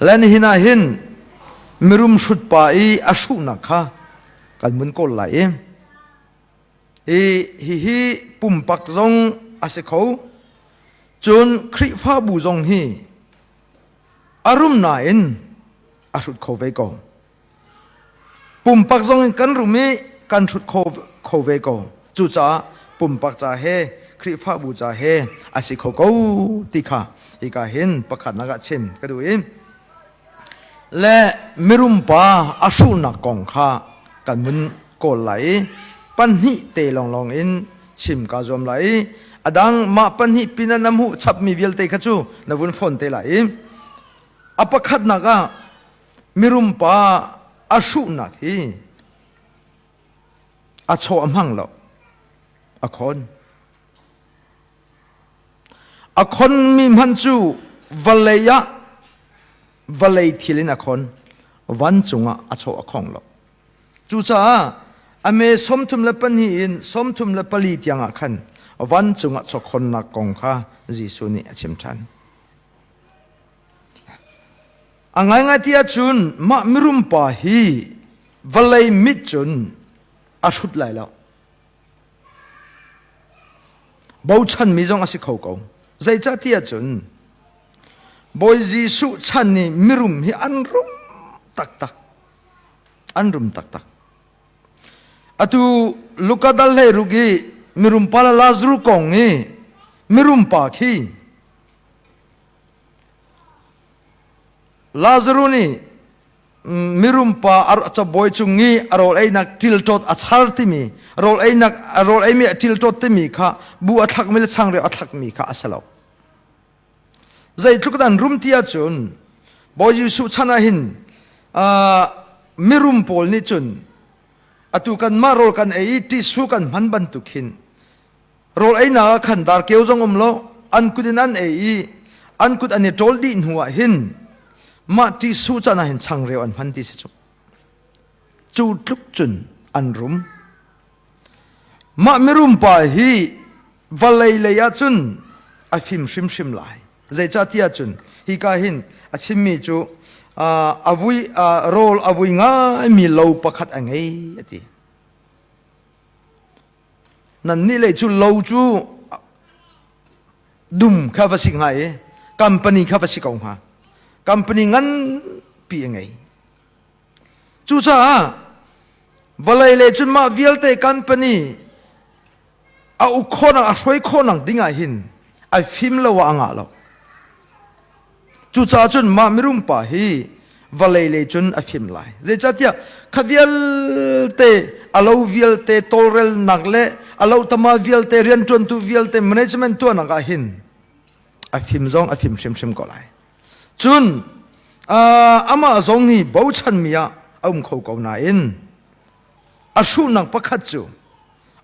Le nihin ah hin mirum hrut pa i a hruhnak kha kan vun kawl lai i hi hihi pumpak zong a si kho cun Khrihfabu zong hi a rum nain a hrut kho ve ko. Pumpak zong in kan rum i kan hrut kho, kho ve ko. Cucaah pumpak ca he Khrihfabu ca he a si kho ko ti kha hika hin pakhatnak ah chim ka duh i le mirum pa a hruhnak kong kha kan vun kawl lai i pahnih te lawnglawng in chim kaa zuam lai i a dang mah pahnih pin ah na hmuh chapmi vialte kha cu na vun fawn te lai i a pakhatnak ah mirum pa a hruhnak hi a chaw a hmang lo a khon a khonmi hmanh cu vawlei ah vawlei thil in a khon vancung ah a chaw a khong lo cucaah a me 34 in 34 tiangah khan vancung ah chawkhonnak kong kha Jesuh nih a chim ṭhan. A ngaingai ti ahcun mah mirum pa hi vawlei mit cun a hrut lai lo. Bochanmi zong a si kho ko. Zeicah ti ahcun Bawi Jesuh chan i mirum hi an rum taktak. An rum taktak. Atu Luka dal hlei ruk i mirum pa le Lazarus kong i mirum pa khi Lazarus nih mirum pa a cabawi cung i a rawl einak ṭilṭawt a char timi rawl einak a rawl eimi a ṭilṭawt timi kha bu a thlakmi le changreu a thlakmi kha a si lo. Zeitluk dan rum ti ahcun Bawi Jesuh chan ah hin mirum pawl nih cun atu kanmah rawl kan ei i tissue kan hman bantuk hin Rawl einak ah khan darkeu zong um lo, an kut in an ei i an kut an i ṭawl dih hnu ah hin mah tissue can ah hin changreu an hman ti si cu. Cu tluk cun an rum. Mah mirum pa hi vawlei lei ah cun a fim hrimhrim lai. Zeicahtiah cun hika hin a chimmi cu a vui rawl a vui ngaimi lo pakhat a ngei a ti. Nannih lei cu lo cu dum kha va si hnga i company kha va si ko hnga. Company nganpi a ngei. Cucaah vawlei le cun mah vialte company a uk khawhnak a hruai khawhnak ding ah hin ai fim lo ah a ngah lo. Cucaah cun mah mirum pa hi vawlei lei cun a fim lai. Zeicahtiah kha vialte a lo vialte tawlrelnak le a lo tama vialte rianṭuantu vialte management tuahnak ah hin a fim zong a fim hrimhrim ko lai. Cun amah zong hi bochanmi ah a um kho ko nain a hruhnak pakhat cu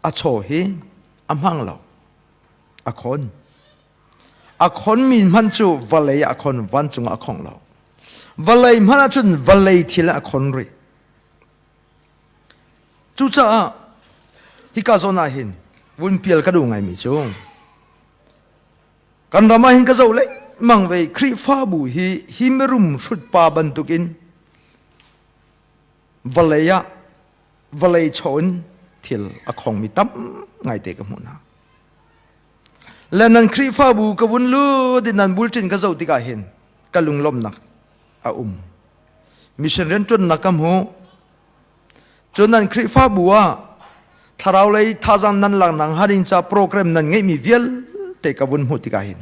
a chaw hi a hmang lo a khon. A khonmi hmanh cu vawlei ah a khon, vancung ah a khong lo. Vawlei hmanh ahcun vawlei thil ah a khon rih. Cucaah hika zawn ah hin vun pial ka duh ngaimi cu kan ram ah hin ka zoh lengmang ve Khrihfabu hi hi mirum hrutpa bantukin vawlei ah vawlei chaw in thil a khongmi tam ngaite ka hmuh hna. Le nan Khrihfabu ka vun lut i nan bulṭin ka zoh tikah hin ka lunglawmhnak a um. Mission rianṭuannak ka hmuh. Cun nan Khrihfabu ah thlarau lei thazaang nan laknak hnga ding ca program nan ngeihmi vialte ka vun hmuh tikah hin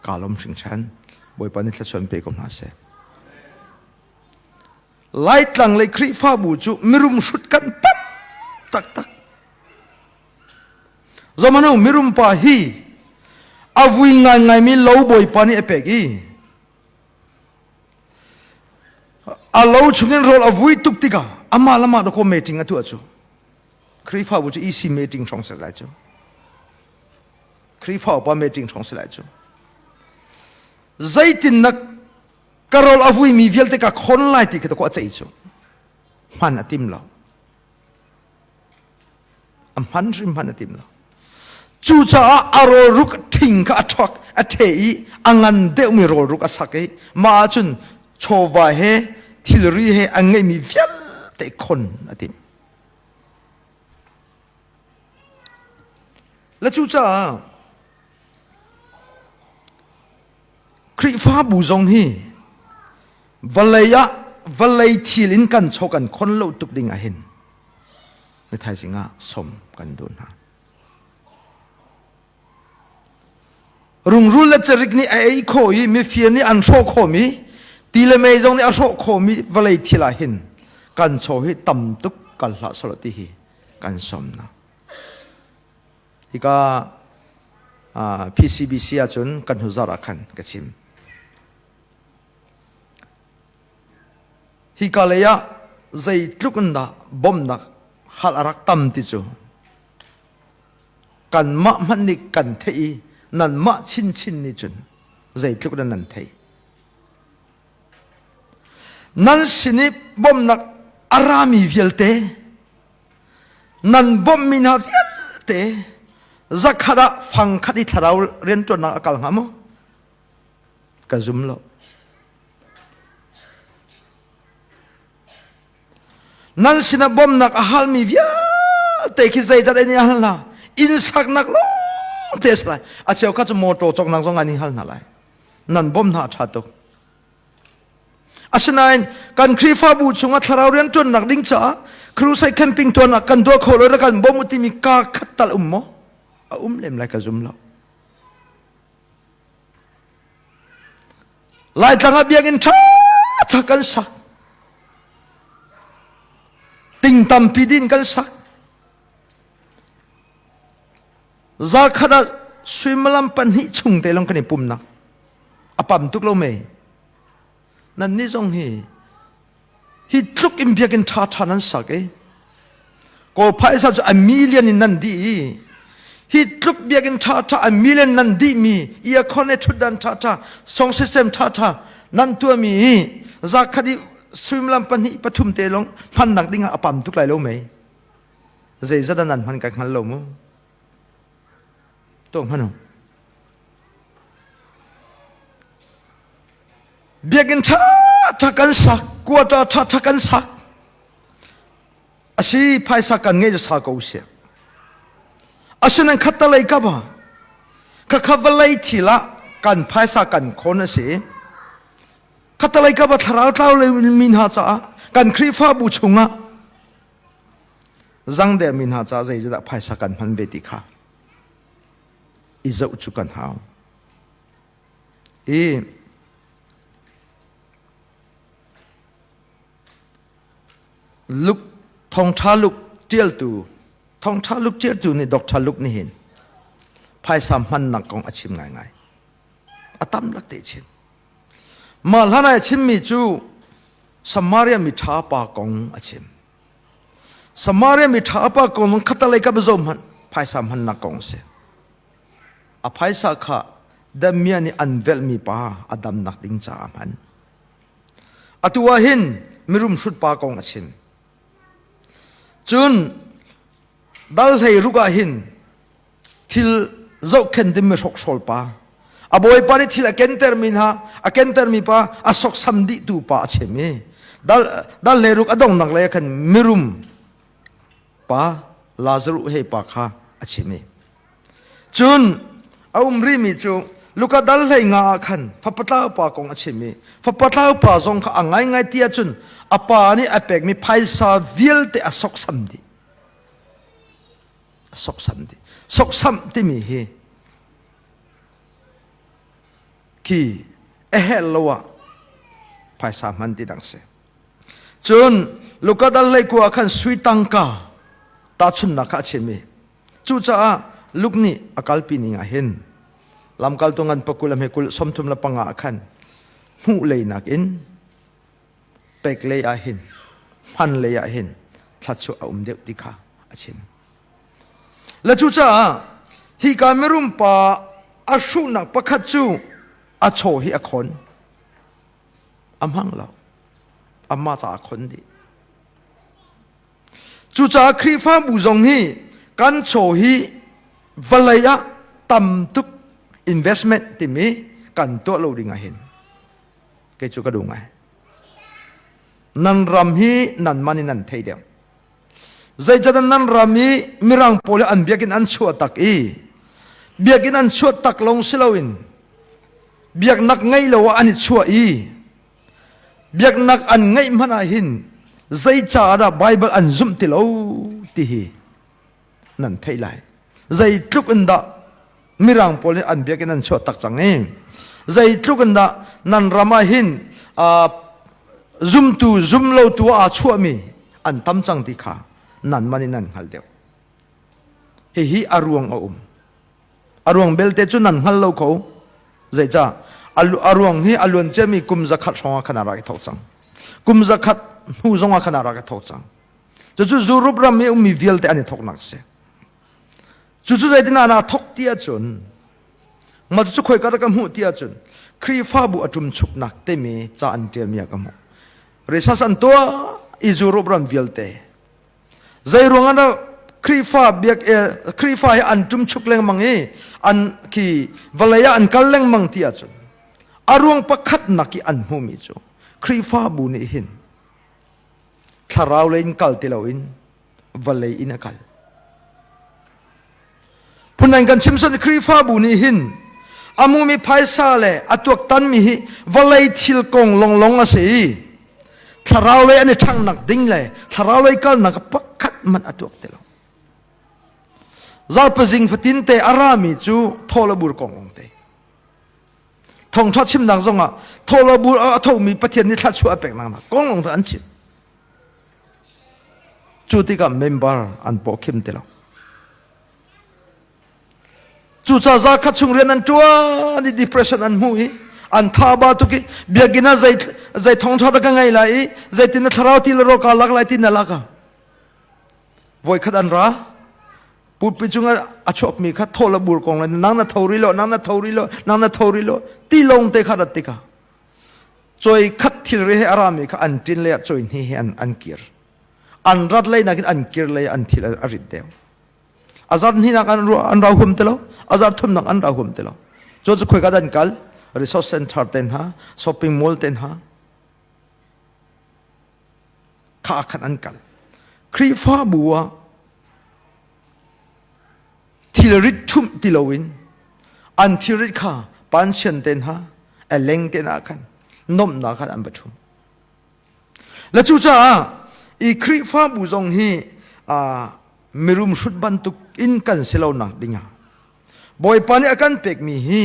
kaa lawm hringhran. Bawipa nih thluachuah in pe ko hna seh. Laitlang lei Khrihfabu cu mirum hrut kan tam taktak. Zomano mirum pa hi a vui ngaingaimi lo bawipa nih a pek i a lo chungin rawl a vui tuk tikah amah le amah dakaw meeting a tuah cu Khrihfabu cu EC meeting hrawng si lai cu Khrihfa upa meeting hrawng si lai cu zeitin na ka rawl a vuimi vialte ka khon lai ti khi ta a ceih cu hman a tim lo A hman hrim hman a tim lo. Cucaah a rawlruk ṭhing kha a ṭhawk a ṭhe i a ngan deuhmi rawlruk a sak i mah ahcun chawva he thilri he an ngeihmi vialte khon a timh. Le cucaah Khrihfabu zong hi vawlei ah vawlei thil in kan chaw kan khon lo tuk ding ah hin na thaizing ah som kan duh hna. Rungrul le carik nih a ei khawh i mifir nih an hrawh khawhmi ti le mei zong nih a hrawh khawhmi vawlei thil ah hin kan chaw hi tam tuk kal hlah sawh ti hi kan sawm hna. Hika PCBC ahcun kan hnu zarh ah khan ka chim. Hika lei ah zeitluk in dah bawmhnak hal a rak tam ti cu kanmah hmanh nih kan theih i nanmah chinchin nih cun zeitluk in nan theih. Nan sin i bawmhnak a rami vialte nan bawmhmi hna vialte zakhat ah fangkhat i thlarau rianṭuannak a kal hnga maw? Ka zum lo. Nan sinah bawmhnak a halmi vialte khi zeizat an i hal hna? Inn saknak lawng te a si lai. A cheukhat cu motor cawknak zong an i hal hna lai. Nan bawmh hna a ṭha tuk. Asinain kan Khrihfabu chungah thlarau rianṭuannak ding caah crusade camping tuan ah kan duah kho lo na kan bawm u timi kaa khat tal um maw? A um lem lai ka zum lo. Laitlang ah biakinn ṭha ṭha kan sak. Ting tampi din kan sak. Zarkhat ah suimilam pahnih chung te lawng kan i pumnak. A pam tuk lo mei. Nan nih zong hi hi tluk in biakinn ṭha ṭha nan sak i Kawl phaisa cu a million in nan dih i hi tluk biakinn ṭha ṭha a million nan dihmi earcon le ṭhutdan ṭha ṭha song system ṭha ṭha nan tuahmi hi zakhat i suimilam pahnih pathum te lawng hmannak ding ah a pam tuk lai lo mei zeizat ah nan hman ka hngal lo mu tuah hmanh u Biakinn ṭhaṭha kan sak, quarter ṭhaṭha kan sak. Asi phaisa kan ngei sa ko seh. Asinain khattalei ka ba. Khakha vawlei thil ah kan phaisa kan khon a si. Khattalei ka ba thlarau tlau le mi hna caah kan Khrihfabu chungah zangder mi hna caah zeizatah phaisa kan hman ve ti kha i zoh cu kan hau. I Luke thawngṭha Luke ṭialtu thawngṭha Luke ṭialtu nih Doctor Luke nih hin phaisa hmannak kong a chim ngaingai. A tam lak te chim. Mah hlan ah a chimmi cu Samaria mi ṭha pa kong a chim. Samaria mi ṭha pa kong khatalei ka zoh hmanh phaisa hmannak kong a si. A phaisa kha Damia nih an velhmi pa a damnak ding caah a hman. Atu ah hin mirum hrut pa kong a chim. Cun dal hlei ruk ah hin thil zohkhenh dingmi hrokhrawl pa a bawipa nih thil a kentermi hna a kentermi pa a soksam dihtu pa a chim i dal dal hlei ruk a donghnak lei ah khan mirum pa Lazaruh he pa kha a chim i cun a um rihmi cu Luka dal hlei nga ah khan fapatlau pa kong a chim i fapatlau pa zong kha a ngaingai ti ahcun a pa nih a pekmi phaisa vialte a soksam dih a soksam dih soksam timi hi khi a herh lo ah phaisa hman ti dang si Cun Luka dal hlei kua ah khan sui tangka tahchunhnak kha a chim i cucaah Luke nih a kalpi ning ah hin lamkaltu ngan pakul a hme kul 35 ah khan hmuh lei nakin pek lei ah hin hman lei ah hin thluachuah a um deuh ti kha a chim. Le cucaah hika mirum pa a hruhnak pakhat cu a chaw hi a khon. A hmang lo. Amah caah khon dih. Cucaah Khrihfabu zong hi kan chaw hi vawlei ah tam tuk investment timi kan tuah lo ding ah hin kei cu ka duh ngai. Nan ram hi nan man in nan thei deuh. Zeicahtiah nan ram i Mirang pawl hi an biakinn an chuah tak i biakinn an chuah tak lawng si loin biaknak ngei lo ah an i chuah i biaknak an ngeih hmanh ah hin zeicaah dah Baibal an zumh ti lo ti hi nan theih lai. Zeitluk in dah Mirang pawl nih an biakinn an chuah tak cang i zeitluk in dah nan ram ah hin zumtu zumlotu aa chuahmi an tam cang ti kha nan man in nan hngal deuh. Hihi a ruang a um. A ruang belte cu nan hngal lo kho. Zeicah? A ruang hi a luan ciami kum zakhat hrawng ah khan a rak i thawk cang. Kum zakhat hnu zong ah khan a rak i thawk cang. Cucu Europe ram i ummi vialte an i thawknak a si. Cucu zeitinah naa thawk ti ahcun mah cucu khoika dah ka hmuh ti ahcun Khrihfabu a ṭumchuknak timi ca an ṭialmi ah ka hmuh. Research an tuah i Europe ram vialte zei ruangah dah Khrihfa biak Khrihfa hi an ṭumchuk lengmang i an khi vawlei ah an kal lengmang ti ahcun a ruang pakhatnak i an hmuhmi cu Khrihfabu nih hin thlarau lei in kal ti loin vawlei in a kal. Phundang kan chim sut Khrihfabu nih hin a mumi phaisa le a tuaktanmi hi vawlei thil kong longlong a si i thlarau lei an i ṭhanghnak ding le thlarau lei kalnak pakhat hmanh a tuak ti lo. Zarpazing fatin te a rami cu thaw le bur kong ong te. Thawngṭha chimnak zongah thaw le bur a thomi Pathian nih thluachuah a peknak kong lawng an chim. Cu tikah member an pawkhim ti lo. Cucaah zakhat chung rian an ṭuan i depression an hmu i an tha ba tuk i biakinn ah zei zei thawngṭha dah ka ngei lai i zeitin na thlarau ti le rawl kaa lak lai ti na lak ah voikhat an ra pulpit cungah a chuakmi kha thaw le bur kong le nang na tho rih lo nang na tho rih lo nang na tho rih lo ti lawng te kha rat tikah Cawi khat thilri he a rami kha an ṭin lei ah cawi hnih he an, an kir. An rat lei nakin an kir lei an thil a rit deuh. A zar hnihnak an, an ra huam ti lo. A zar thumnak an ra huam ti lo. Cu cu khoika dan kal? Resource center te hna, shopping mall te hna, kha khan an kal. Khrihfabu ah Thilrit ṭhumh ti loin an thilrit kha pansian te hna a leng te hna khan nomhnak khan an va ṭhum. Le cucaah i Khrihfabu zong hi mirum hrut bantuk in kan si lonak dingah Bawipa nih a kan pekmi hi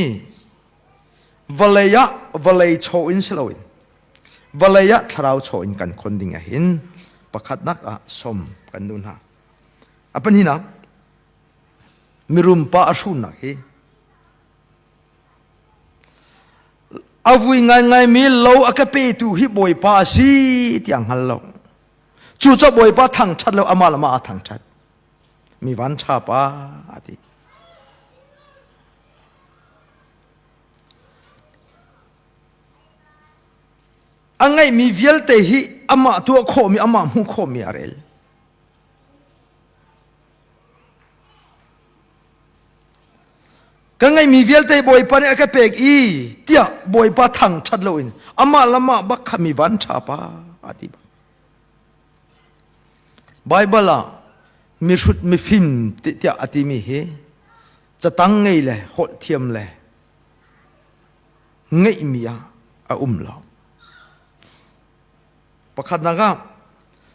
vawlei ah vawlei chaw in si loin vawlei ah thlarau chaw in kan khon ding ahhin pakhatnak ah som kan duh hna. A pahnihnak mirum pa a hruhnak hi a vui ngaingaimi lo a ka petu hi Bawipa a si tiah hngal lo. Cu cu Bawipa thangṭhat lo amah le amah a thangṭhat. Mi van ṭha pa a ti. A ngeihmi vialte hi amah tuah khawhmi, amah hmuh khawhmi a rel. Ka ngeihmi vialte Bawipa nih a ka pek i tiah Bawipa thangṭhat loin amah le amah bak kha mi van ṭha pa a ti bak. Baibal ah mihrut mifim tiah a timi hi catang ngei le holh thiam le ngeihmi ah a um lo. Pakhatnak ah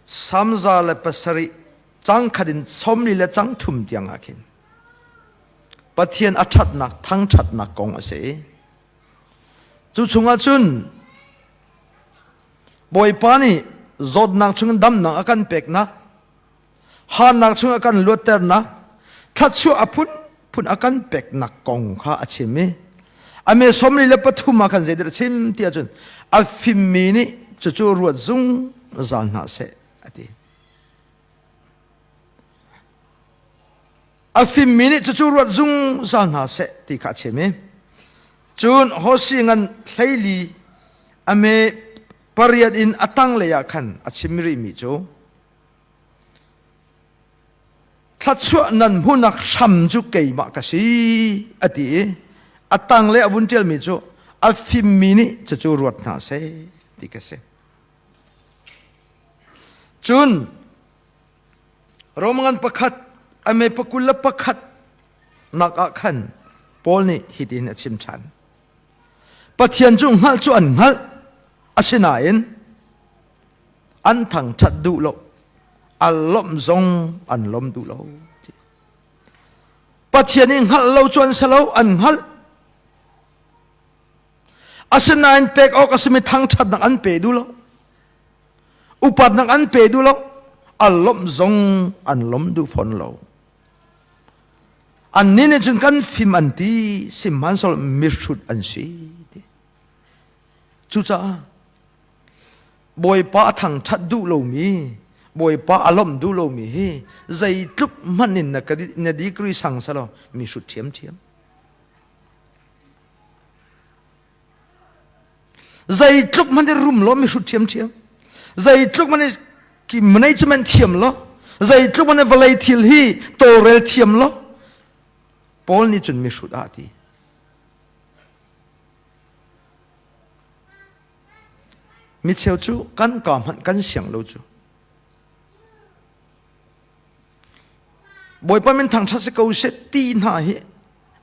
Samza le pasarih cangkhat in sawmli le cangthum tiang ah khin Pathian a ṭhatnak thangṭhatnak kong a si. Cu chungah cun Bawipa nih zawtnak chungin damnak a kan peknak harnak chung a kan luatternak thluachuah a phunphun a kan peknak kong kha a chim i a me 43 ah khan zeidah a chim ti ahcun a fimmi nih cucu ruat zungzal hna seh a ti. A fimmi nih cucu ruat zungzal hna seh ti kha a chim i cun Hosi ngan 14 a me pariat in a tanglei ah khan a chim rihmi cu Thluachuah nan hmuhnak hram cu keimah ka si a ti i a tanglei a vun ṭialmi cu a fimmi nih cucu ruat hna seh ti ka si. Cun Rom ngan pakhat a me pakul le pakhat nak ah khan Paul nih hitin a chim ṭhan. Pathian cu hngalh cu an hngalh, asinain an thangṭhat duh lo, a lawmh zong an lawm duh lo. Pathian i hngalh lo cu an si lo, an hngalh. Asinain pek awk a simi thangṭhatnak an pe duh lo. Upatnak an pe duh lo. A lawmh zong an lawm duh fawn lo. Annih nih cun kan fim an ti, sihmanhsehlaw mihrut an si ti. Cucaah Bawipa a thangṭhat duh lomi, Bawipa a lawmh duh lomi hi zeitluk hmanh in na, na degree sang selaw mihrut ṭhiamṭhiam. Zeitluk hmanh in rum law mihrut ṭhiamṭhiam. Zeitluk hmanh in ki management thiam law, zeitluk hmanh in vawlei thil hi tawlrel thiam law, Paul nih cun mihrut ah a ti. Micheu cu kan ka hmanh kan siang lo cu. Bawipa min thangṭhat si ko seh ti hna hi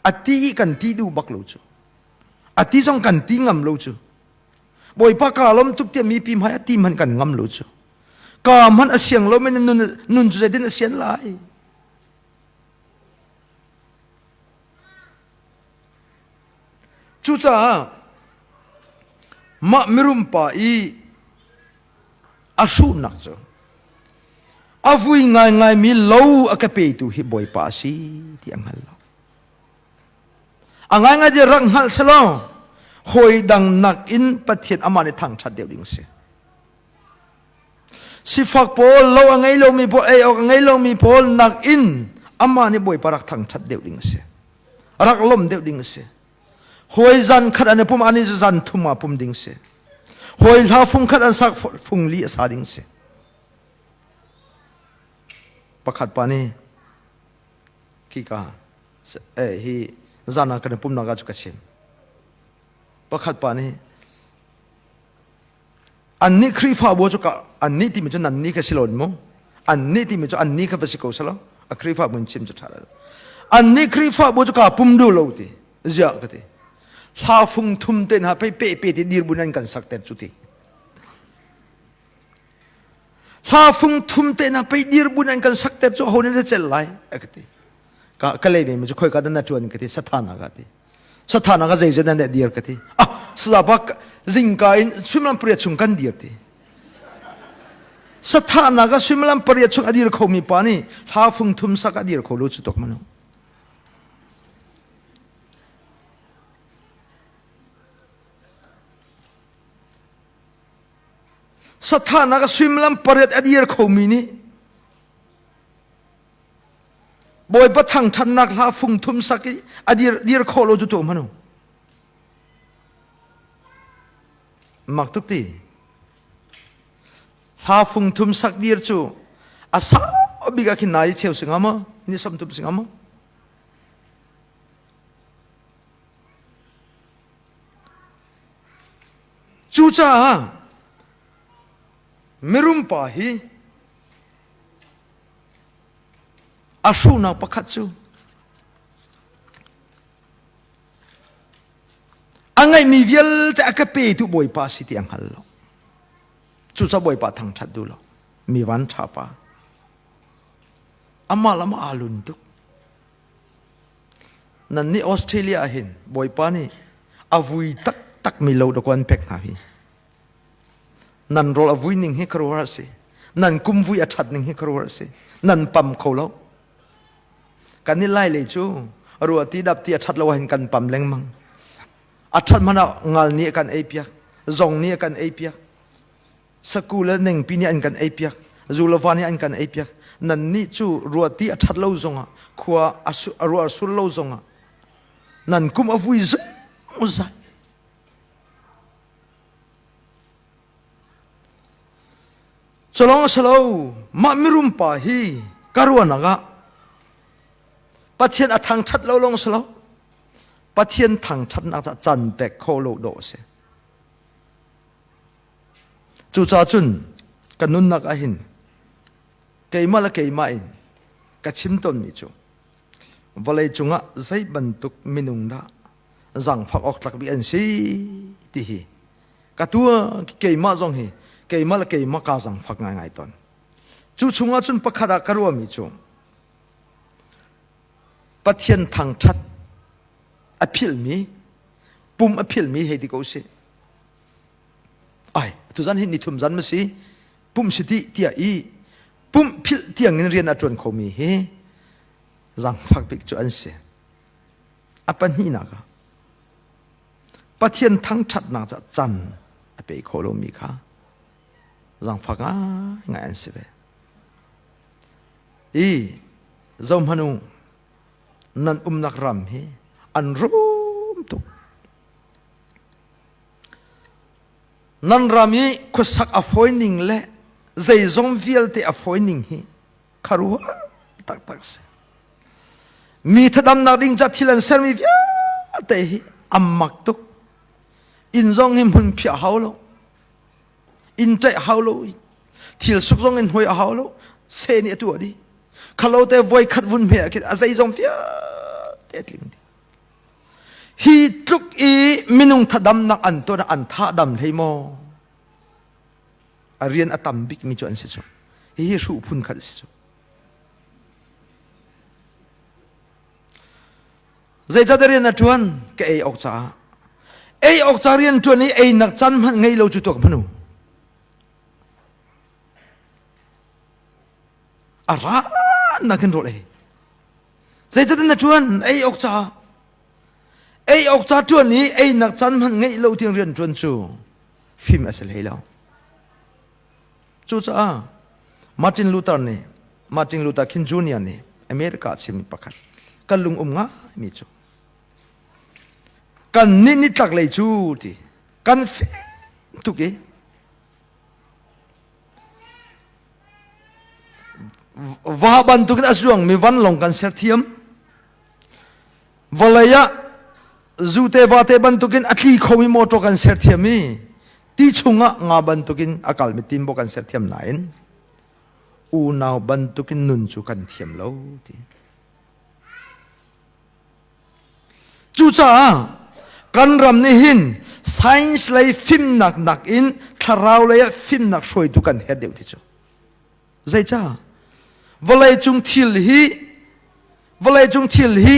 a ti i kan ti duh bak lo cu. A ti zong kan ti ngam lo cu. Bawipa ka lawm tuk tiah mipi hmai a ti hmanh kan ngam lo cu. Ka hmanh a siang lo men nun, nun cu zeitin a sian lai. Cucaah mah mirum pa i a hruhnak cu a vui ngaingaimi lo a ka petu hi Bawipa a si ti a hngal lo. A ngaingai ti rak hngalh selaw hawi dang nakin Pathian amah nih thangṭhat deuh ding a si. Sifak pawl, lo a ngei lomi pawl, ei awk a ngei lomi pawl nakin amah nih Bawipa rak thangṭhat deuh ding a si. Rak lawmh deuh ding a si. Hawi zan khat an i pum, ani cu zan thum ah pum ding si. Hawi hla fung khat an sak, fung li a sa ding si. Pakhat pa nih khika eh, hi zan ah kan i pumnak ah cu ka chim. Pakhat pa nih Annih Khrihfabu cu ka annih timi cu nannih kha si lo mu. Annih timi cu annih kha va si ko selaw a Khrihfabu in chim cu ṭha lo. Annih Khrihfabu cu ka pum duh lo ti. Ziah ka ti. Hla fung thum te hna pei pe pe ti dirbun an kan sak ter cu ti. Hla fung thum te hna pei dirbun an kan sak ter cu ho nih na cel lai a ka ti. Ka ka lei mi cu khoi ka dan na ṭuan ka ti sathana ka ti. Sathana ka zeizat nan dir ka ti. Ah, salapa zingka in suimilam pariat chung kan dir ti. Sathana ka suimilam pariat chung a dir khomi pa nih hla fung thum sak a dir kho lo cu tok manu. Sathana ka suimilam pariat a dir khomi nih Bawipa thangṭhatnak hla fung thum sak i a dir, dir khawh lo cu tuah hmanh u. Mak tuk ti. Hla fung thum sak dir cu a sau bik ah khin nai cheu si nga maw? Ni sam thum si nga maw? Cucaah mirum pa hi A hruhnak pakhat cu a ngeihmi vialte a ka petu Bawipa si ti a hngal lo. Cucaah Bawipa thangṭhat duh lo. Mi van ṭha pa. Amah lam aa lun tuk. Nan nih Australia ah hin Bawipa nih a vui taktak mi lo dakaw an pek hna hi. Nan rawl a vui ning hi khuaruahhar a si. Nan kum vui a ṭhat ning hi khuaruahhar a si. Nan pam kho lo. Kan i lai lei cu ruahti dapti a ṭhat lo ahhin kan pam lengmang. A ṭhat hmanh ah ngal nih a kan ei piak, zong nih a kan ei piak, saku le nengpi nih an kan ei piak, zu le va nih an kan ei piak. Nan nih cu ruahti a ṭhat lo zongah, khua a ruah a sur lo zongah, nan kum a vui zungzal. Culawng a si lo, mah mirum pa hi ka ruahnak ah Pathian a thangṭhat lo lawng si lo, Pathian thangṭhatnak caah can pek kho lo dawh a si. Cucaah cun ka nunnak ah hin. Keimah le keimah in ka chim tawnmi cu vawlei cungah zei bantuk minung dah zaangfak awk tlak bik an si ti hi ka tua keimah zong hi keimah le keimah kaa zaangfak ngaingai tawn. Cu chungah cun pakhat ah ka ruahmi cu Pathian thangṭhat a philhmi pum a philhmi hei ti ko sih. Ai, tuzan hi nithum zan ma si pum si ti tiah i pumh philh tiangin rian a ṭuan khomi hi zaangfak bik cu an si. A pahnihnak ah Pathian thangṭhatnak ca can a pe kho lomi kha zaangfak ngaingai an si ve. I zohhmanh u, nan umnak ram hi an rum tuk. Nan ram i khuasak a fawi ning le zeizong vialte a fawi ning hi kharuah taktak si. Mi thadamnak ding ca thil an sermi vialte hi an mak tuk. Inn zong hi hmun phiah hau lo. Inn ṭaih hau lo. Thil suk zong in hoi a hau lo. Se nih a tuah dih. Khalo te voi khat vun hme ah khin a zeizong vialte a tling dih. Hi tluk i minung thadamnak an tuah an tha dam hlei maw? A rian a tam bikmi cu an si cu. Hihi hruh phun khat a si cu. Zeicahtiah rian a ṭuan? Ka ei awk caah. Ei awk ca rian ṭuan i einak caan hmanh ngei lo cu tuak hmanh u. A rannak in rawl ei. Zeicahtiah na ṭuan? Ei awk caah. Ei awk ca ṭuan i einak caan hmanh ngeih lo tiang rian ṭuan cu fim a si hlei lo. Cucaah Martin Luther nih Martin Luther King Jr. nih America a chimmi pakhat kan lung um ngaimi cu kan nih nitlak lei cu ti kan fim tuk i va bantukin a zuangmi vanlawng kan ser thiam Vawlei ah zute vate bantukin a tli khomi motor kan ser thiam i ti chungah nga bantukin a kalmi timbo kan ser thiam nain unau bantukin nun cu kan thiam lo ti. Cucaah kan ram nih hin science lei fimnak nakin thlarau lei ah fimnak hruaitu kan herh deuh ti cu. Zeicah? Vawleicung thil hi vawleicung thil hi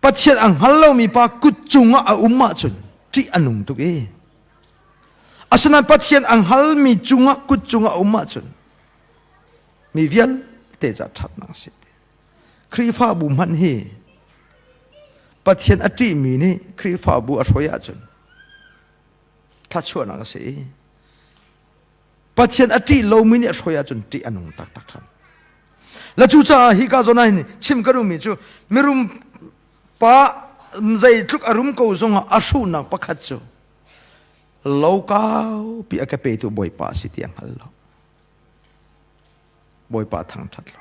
Pathian a hngal lomi pa kut cungah a um ahcun ṭih a nung tuk i asinain Pathian a hngalmi cungah kut cungah a um ahcun mi vialte ca ṭhatnak a si. Khrihfabu hmanh hi Pathian a ṭihmi nih Khrihfabu a hruai ahcun thluachuahnak a si i Pathian a ṭih lomi nih a hruai ahcun ṭih a nung taktak ṭhan. La cucaah hika zawn ah hin chim ka duhmi cu mirum pa zeitluk a rum ko zongah a hruhnak pakhat cu lo kaupi a ka petu Bawipa a si ti a hngal lo. Bawipa thangṭhat lo.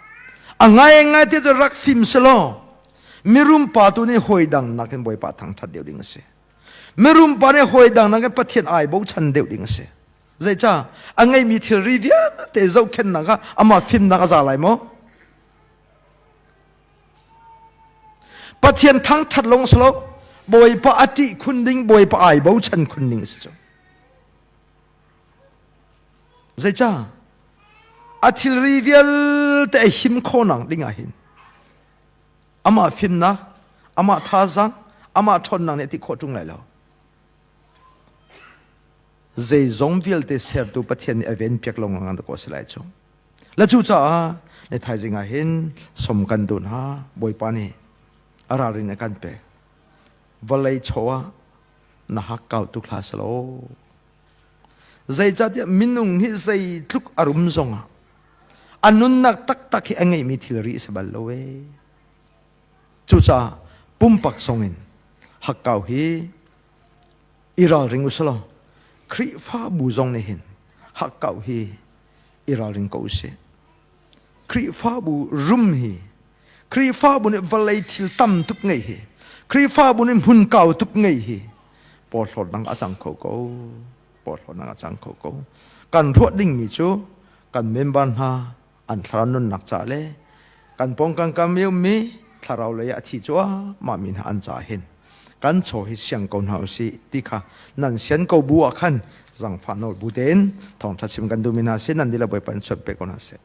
A ngaingai ti cu rak fim selaw mirum pa tu nih hawi dang nakin Bawipa thangṭhat deuh ding a si. Mirum pa nih hawi dang nakin Pathian ai bochan deuh ding a si. Zeicah? A ngeimi thilri vialte zohkhenhnak ah amah fimnak a za lai maw? Pathian thangṭhat lawng si lo, Bawipa a ṭih khun ding, Bawipa ai bochan khun ding a si cu. Zeicah? A thilri vialte a him khawhnak ding ah hin amah fimnak, amah thazaang, amah ṭhawnnak nih a ti khawh ṭung lai lo. Zeizong vialte sertu Pathian nih a venpiak lo ngang ko si lai cu. La cu caah le thaizing ah hin som kan duh hna Bawipa nih a ralrin a kan pek. Vawlei chaw ah na hakkau tuk hlah selaw. Zeicahtiah minung hi zeitluk a rum zongah a nunnak taktak hi a ngeihmi thilri a si bal lo ee. Cucaah pumpak zongin hakkau hi i ralring u selaw Khrihfabu zong nih hin hakkauh hi i ralring ko usih. Khrihfabu rum hi Khrihfabu nih vawlei thil tam tuk ngei hi Khrihfabu nih hmun kau tuk ngei hi porhlawtnak a cang kho ko porhlawtnak a cang kho ko kan ruah dingmi cu kan member hna An thlarau nunnak ca le kan pawngkam kam i ummi thlarau lei ah a thi cuahmah mi hna an ca hin kan chaw hi siang ko hna usih ti kha nan sian ko bu ah khan zangfah nawl bu tein thawngṭha chim kan duhmi hna si nan dihlak Bawipa in suat pe ko hna seh.